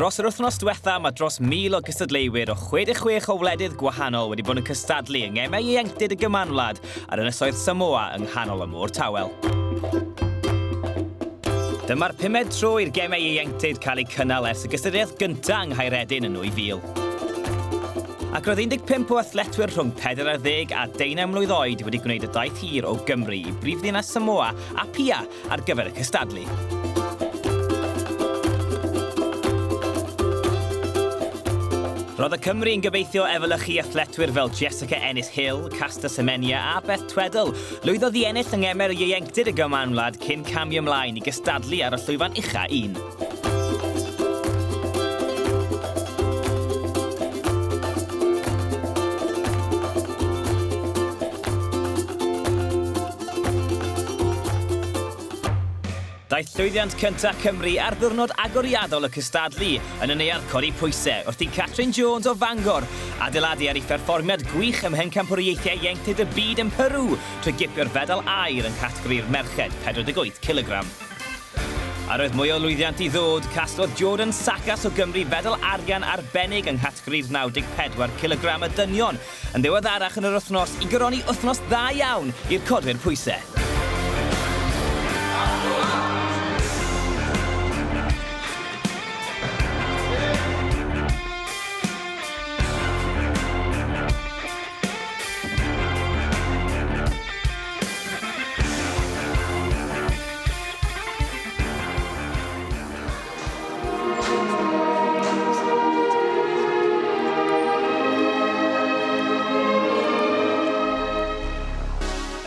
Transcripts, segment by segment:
Dros yr wythnos diwetha, mae dros 1,000 o gystadleuwyr o 66 o wledydd gwahanol wedi bod yn cystadlu yng Ngemau Ieuenctid y Gymanwlad ar ynysoedd Samoa yng nghanol y Môr Tawel. Dyma'r pumed tro i'r Gemau Ieuenctid cael eu cynnal ers y gystadleuaeth gyntaf yng Nghaeredin yn 2000. Ac roedd 15 o athletwyr rhwng 40 a 19 mlwydd oed wedi gwneud y daith hir o Gymru i brifddinas Samoa, Apia, ar gyfer y cystadlu. Roedd y Cymry yn gobeithio efelychu athletwyr fel Jessica Ennis-Hill, Caster Semenya a Beth Tweddle. Lwyddodd i ennill yng Ngemau'r Ieuenctid y Gymanwlad cyn camu ymlaen i gystadlu ar y llwyfan ucha un. Daeth llwyddiant cyntaf Cymru ar ddiwrnod agoriadol y cystadlu yn y Neuadd Codi Pwysau wrth i Catrin Jones o Fangor adeiladu ar ei pherfformiad gwych ym Mhencampwriaethau Ieuenctid y Byd yn Peru trwy gipio'r fedal aur yng nghategori'r merched 48 cilogram. A roedd mwy o lwyddiant i ddod, casglodd Jordan Sakas o Gymru fedal arian arbennig yng nghategori'r 94 cilogram y dynion yn ddiweddarach yn yr wythnos i goroni wythnos dda iawn i'r codwyr pwysau.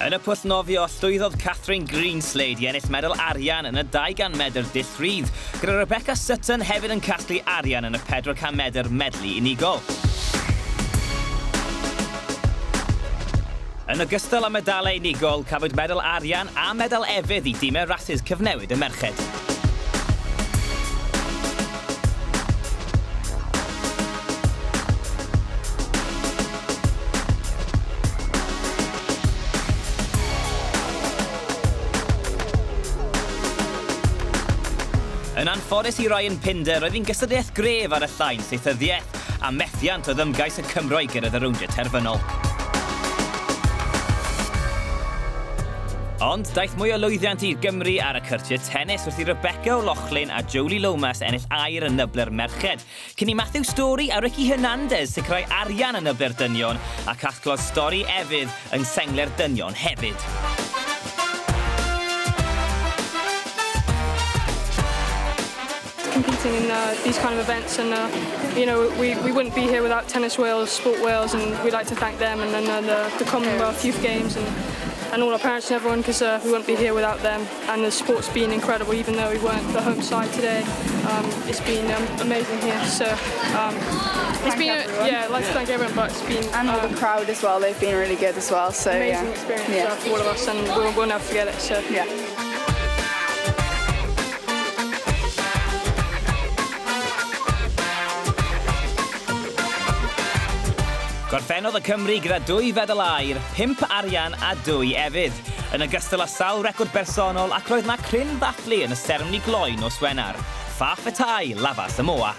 Yn y pwll nofio, llwyddodd Katherine Greenslade i ennill medal arian yn y 200 medr dull rhydd, gyda Rebecca Sutton hefyd yn casglu arian yn y 400 medr medley unigol. Yn ogystal â medalau unigol, cafwyd medal arian a medal efydd i dimau rasys cyfnewid y merched. Yn anffodus i Ryan Pinder, roedd hi'n gystadleuaeth gref ar y llain saethyddiaeth, a methiant oedd ymgais y Cymro i gyrraedd y rowndiau terfynol. Ond daeth mwy o lwyddiant i Gymru ar y cyrtiau tennis wrth i Rebecca O'Loughlin a Jolie Lomas ennill aur yn nyble'r merched, cyn i Matthew Story a Ricky Hernandez sicrhau arian yn nyble'r dynion a casglodd Story efydd yng sengle'r dynion hefyd. Competing in these kind of events and you know we, we wouldn't be here without Tennis Wales, Sport Wales and we'd like to thank them and then the, the Commonwealth Youth Games and and all our parents and everyone because we wouldn't be here without them and the support's been incredible even though we weren't the home side today it's been amazing here so it's been a, yeah I'd like to thank everyone but it's been and all the crowd as well they've been really good as well so amazing yeah. experience yeah. for all of us and we'll, we'll never forget it so yeah. Gorffennodd y Cymry gyda dwy fedal aur, pump arian a dwy efydd, yn ogystal â sawl record bersonol ac roedd 'na cryn ddathlu yn y seremoni gloi nos Wener. Fa'afetai, Lava Samoa.